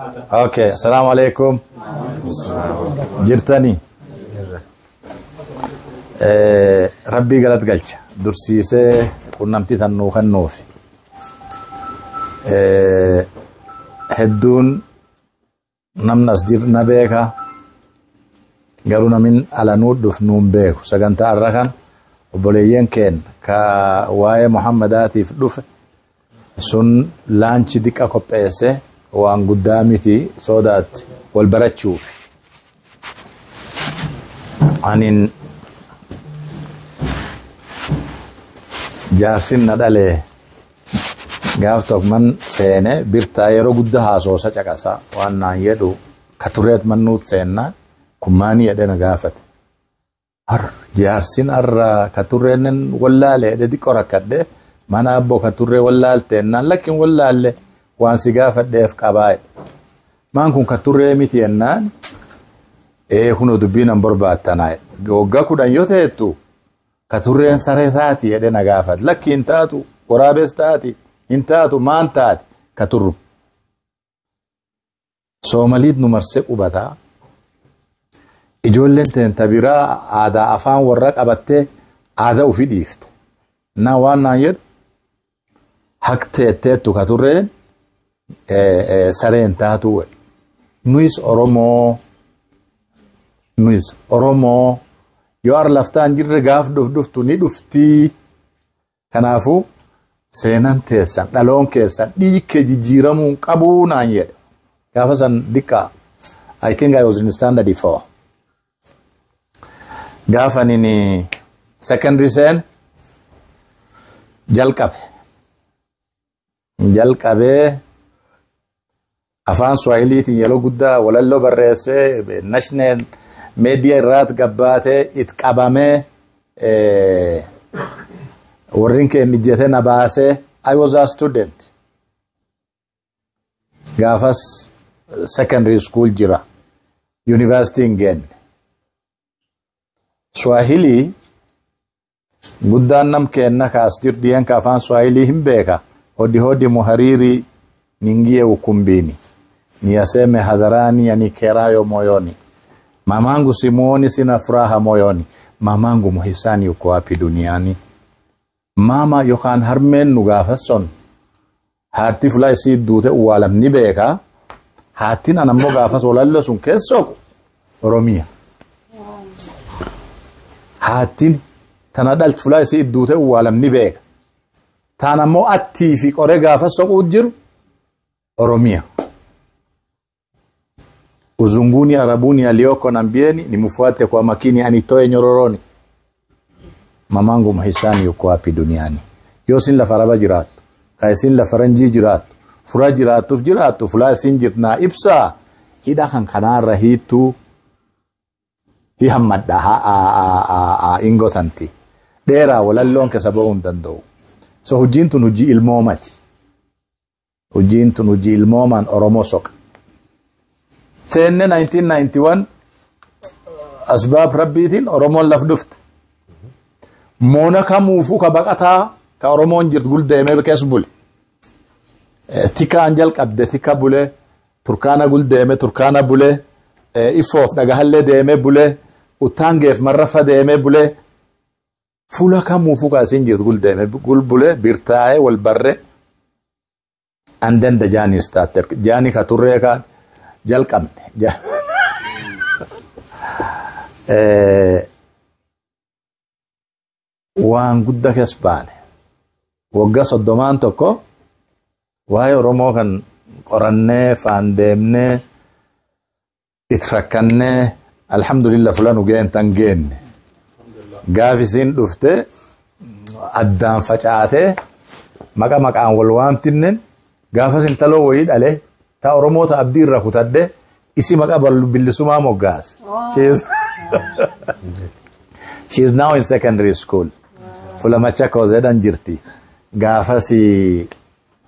Okay, assalamu alaikum. Jirtanii? Rabbii galat galcha. Dursiisee qunnamtii tan nuu kennuufi. Hedduun namni as jiru na beeka. Garuu namin ala nuu dhuf nuun beeku. Sagantaa irra kan obboleeyyan keenya ka waa'ee Muhammadaatiif dhufe sun laanchi diqqa qopheesse waan guddaa miti soodaatti wal barachuuf. Anin jaarsin na dhalee gaaf tokko man seene birtaa yeroo guddaa haasoosa caqasa waan naan jedhu ka tureet mannuut seennaan kun maanii jedhee na gaafate. Har jaarsin har'a ka turreen wallaale jedhee xiqqoo rakkadhe mana abboo ka turree wallaalte naan lakkin wallaalle waan si gaafadheef qabaa jedhe. Maan kun ka turree miti jennaan ee kunoo dubbii nan barbaattanaa jedhe. Waggaa 10 yoo ta'ettu ka turreen saree taati jedhee na gaafate. Lakki hin taatu waraabes taati hin taatu maan taati ka turru. Soomaliit nu marsee qubataa. Ijoolleen teenta biraa aadaa afaan warra qabattee aadaa ofii dhiifte. Na waan naan jedhu haqteetteettu ka turreen sareen taatu. Nuyis Oromoo nuyis Oromoo yoo ar laftaan jirre gaaf dhuftu ni dhuftii. Kanaafuu seenan teessan dhaloon keessan dhiikkee jijjiiramuu qabuu naan jedhe. Gaafa san diqqaa I think I was in standard 4. Gaafa nini secondary seen jalqabe. Jalqabee afaan Swahiliitiin yeroo guddaa walalloo barreessee national media irraat gabbaatee it qabamee warrin keenya ijjatee na baasee I was a student. Gaafas secondary school jira. University hin geenne. Swahili guddaan nam kenna kaas jiru ka afaan Swahili hin beeka. Hodi hodi muhariri ningie ukumbini. Niyaseme hadharani yanikerayo moyoni. Mamangu simuoni sina furaha moyoni. Mamangu muhisani yuko wapi duniani? Mama yookaan harmeen nu gaafas sun haartii fulaa isii duute uwaalamni beeka. Haattiin an ammoo gaafas walalloo sun keessoo Oromiyaa. Haattiin tana dhalt fulaa isii duute uwaalamni beeka. Taan ammoo attii fi qoree gaafas soquut jiru Oromiyaa. Uzunguni arabuni aliyoko nambieni nimfuate kwa makini anitoe nyororoni. Mamangu muhisani yuko wapi duniani? Yoo isin lafa araba jiraattu, ka isin lafa faranjii jiraattu, fura jiraattuuf jiraattu, fulaa isin jirtnaa ibsaa hidha kan kanaarra hiittuu hi hammadha haa ingotanti. Dheeraa walalloon keessa ba'uu hin danda'u. So hojiin tun hojii ilmoomati. Hojiin tun hojii ilmoomaan Oromoo soqa. Teenne 1991 asbaab rabbiitiin Oromoon laf dhufte. Moona kamuufuu ka baqataa ka Oromoon jirtu guldeemee keessa bule. Tikaan jalqabde tika bule, Turkaana guldeeme Turkaana bule, Iffoof dhagahallee deemee bule, Uttaangeef marrafa deemee bule. Fuula kamuufuu ka asiin jirtu guldeeme gul bule birtaa'ee wal barre. And then the journey started. Journey ka turree kaan jalqabne. Waan guddaa keessa baane. Waggaa 30 tokko waa'ee Oromoo kan qorannee faan deemnee itti rakkannee alhamdulillah fuula nu ga'een tan geenne. Gaaf isiin dhufte addaan facaatee maqa maqaan wal waamtinnen gaafas intaloo wayii dhalee ta Oromoo ta abdii irra kutadde isi maqa bilisumaa moggaase. She is now in secondary school. Fuula Machakos jedhan jirti. Gaafas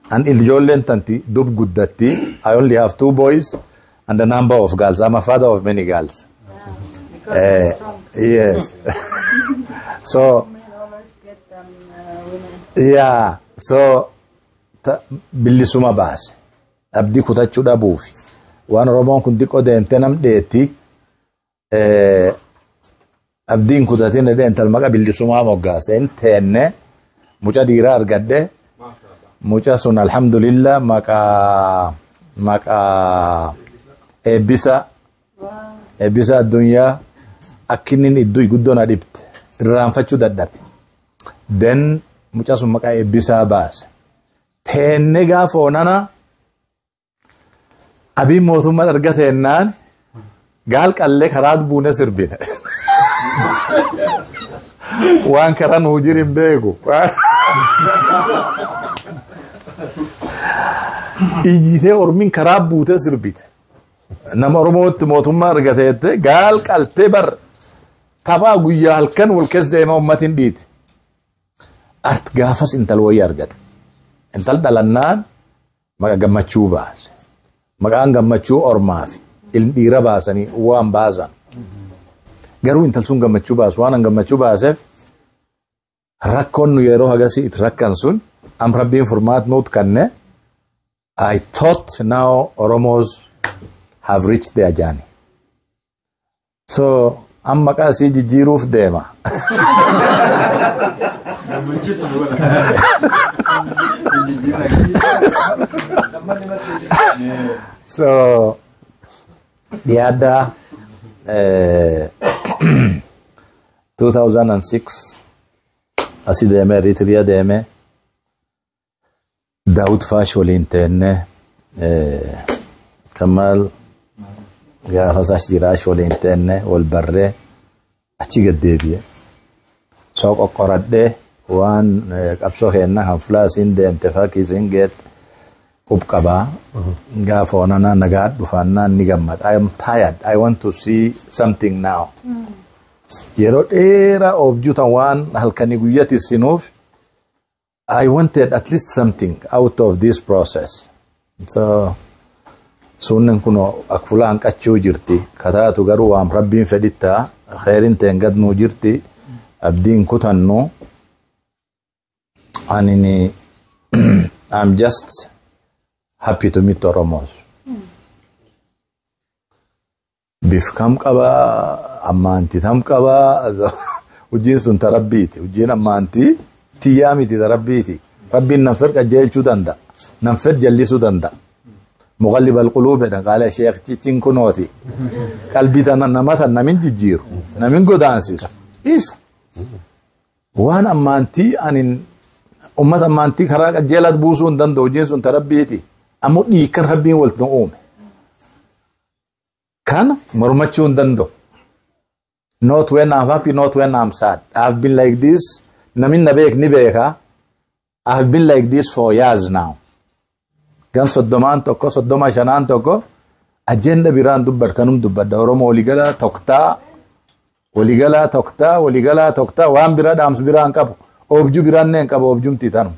an ijoolleen tanti dub guddatti. I only have 2 boys and a number of girls. I'm a father of many girls. Yes. So yeah, so bilisuma baase. Abdii kutachuu dhabuufi. Waan Oromoon kun xiqqoo deemtee nam dheetti. Abdiin kutatiin jedhee intal maqa bilisummaa moggaaseen teenne muca dhiiraa argadhe. Muca sun alhamdulillah maqaa eebbisa addunyaa akkinnin iddoo guddoo na dhibte irraanfachuu dadhabe. Then muca sun maqaa eebbisaa baase. Teenne gaafa onana abiin mootummaa argateennaan gaal qallee karaa buune sirbine. Waan karaa nuu jiru hin beeku. Ijjitee ormiin karaa buutee sirbite. Nama Oromootti mootummaa argateette gaal qaltee bar taphaa guyyaa halkan wal keessa deema uummatiin dhiite. Art gaafas intal wayii argate. Intal dhalannaan maqa gammachuu baase. Maqaan gammachuu ormaafi ilmi dhiira baasanii waan baasan. Garuu intal sun gammachuu baasu waan gammachuu baaseef rakkoon nu yeroo hagasii itti rakkan sun am rabbiin furmaat nuut kanne. I thought now Oromos have reached their journey. So am maqaa isii jijjiiruuf deema. So dhiyaaddaa 2006 asii deemee Eritiriyaa deemee Daawud Faash waliin teenne Kamal gaafas as jiraash waliin teenne wal barree achi gad deebi'e. Soo qoqqoradhee waan qabsoo keenna kan fulaa isiin deemte fakkii isiin geette qub qabaa. Gaafa onanaa nagaa dhufaannaan ni gammada. I am tired. I want to see something now. Yeroo dheeraa oobjuutan waan halkanii guyyatti isinuuf I wanted at least something out of this process. So sunnen kun akka fulaa hanqachuu jirti. Kataatu garuu waan rabbiin fedhittaa khairin teen gad nuu jirti. Abdiin kutannu. Anini I'm just happy to meet Oromos. Bif kam qabaa, ammaanti tam qabaa. Hojiin sun ta rabbiiti. Hojiin ammaantii tiyyaa miti ta rabbiiti. Rabbiin nam fedh qajeelchuu danda'a. Nam fedh jallisuu danda'a. Muqallib alquluub jedhan qaala sheektichiin kunooti. Qalbii tana nama tan namin jijjiiru. Namin godaansisu. Isa. Waan ammaantii anin ummata ammaantii karaa qajeelaat buusuu hin danda'u. Hojiin sun ta rabbiiti. Ammoo dhiikkan rabbiin walitti nu uume. Kana mormachuu hin danda'u. Not when I'm happy, not when I'm sad. I've been like this. Namin na beek ni beeka. I've been like this for years now. Gan 35 tokko 35 tokko agenda biraan dubbadha kanum dubbadha. Oromoo waliigalaa tokktaa waliigalaa tokktaa waliigalaa tokktaa waan biraa dhaamsu biraan qabu. Oobjuu biraan hin qabu oobjumti tanum.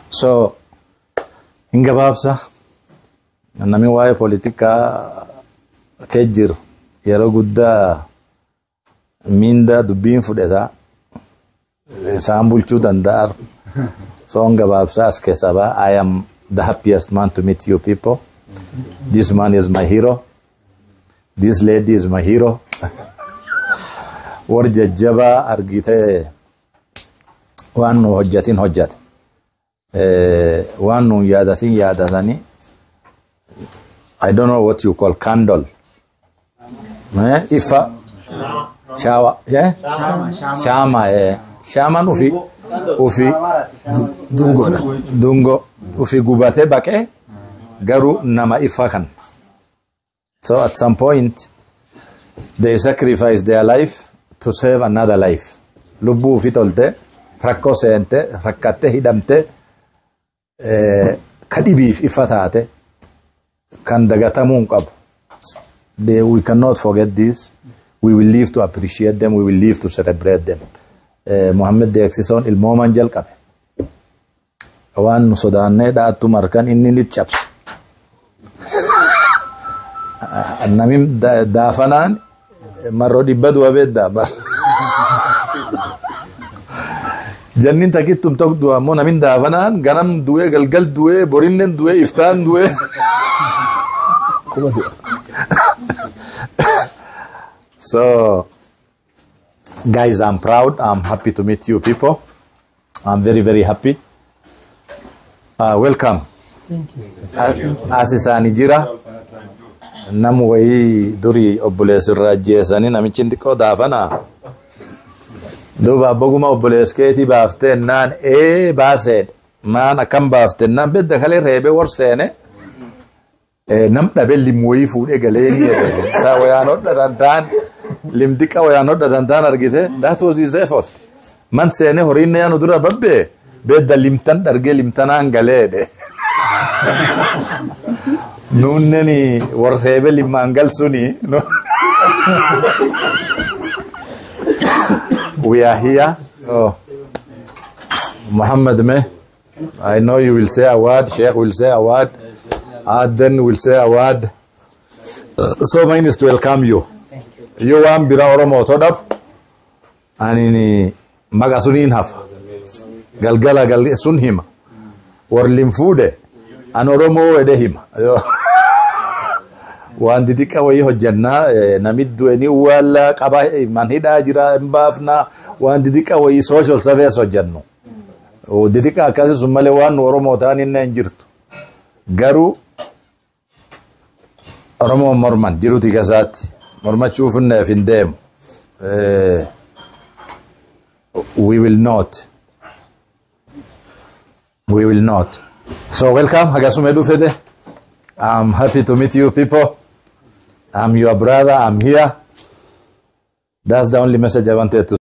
So hin gabaabsa. Namni waa'ee poolitikaa kee jiru yeroo guddaa miindaa dubbiin fudhata. Isaan bulchuu danda'a. So hin gabaabsa as keessaa ba'a. I am the happiest man to meet you people. This man is my hero. This lady is my hero. Warra jajjabaa argitee waan nu hojjatin hojjate. Waan nu yaadatin yaadatanii. I don't know what you call candle. Ifa. Shawa. Shama. Shaman ufi Dungoodha. Dungo ufi gubatee baqee garuu nama ifa kan. So at some point they sacrifice their life to save another life. Lubbuu ufi tolte rakkoo seente rakkattee hidhamte ka dhibiif ifa taate kan dagatamuu hin qabu. We cannot forget this. We will live to appreciate them. We will live to celebrate them. Muhammad Deeksisoon ilmooman jalqabe. Waan nu sodaannee dhaattu markan inni ni cabse. Namni daafanaan marroo 100 du'a beeddaa. Jannin takittum tokko du'a ammoo namni daafanaan ganam du'ee galgal du'ee borinnen du'ee iftaan du'ee. Akkuma du'a. So, guys, I'm proud. I'm happy to meet you people. I'm very, very happy. Welcome. As isaani jira. Nam wayii durii obboleessu irraa ajjeesanii namichi xiqqoo daafana. Duuba abboguma obboleessu keetii baaftee naan ee baaseedha. Maan akkam baafte naan bedda kalee reebee warseene. Nam dhabe lim wayii fuudhee galee ni jedhe. Taa wayaan hodhatan taan limdiqa wayaan hodhatan taan argite, that was his effort. Man seene horiin yaanu dura babbee bedda limtan dhargee limtanaan galeedhe. Nunneni warreebe limmaan galsuni. We are here. Oh. Muhammad me, I know you will say a word, Sheikh will say a word, Aden will say a word. So mine is to welcome you. You waan bira Oromoo todhab, ani maqa suniin hafa. Galgala gal sun hima. Warlin fuudhe an Oromoo jedhe hima. Waan xixiqqa wayii hojjannaa, namni du'e ni waalla qaba, man hidhaa jira hin baafnaa, waan xixiqqa wayii social service hojjannu. Xixiqqa akkasii sun malee waan nu Oromoo ta'an inni hin jirtu. Garuu Oromoon morman jiruti keessaatti mormachuuf hin deemu. We will not. We will not. So welcome, Hagasume Dufede. I'm happy to meet you people. I'm your brother. I'm here. That's the only message I wanted to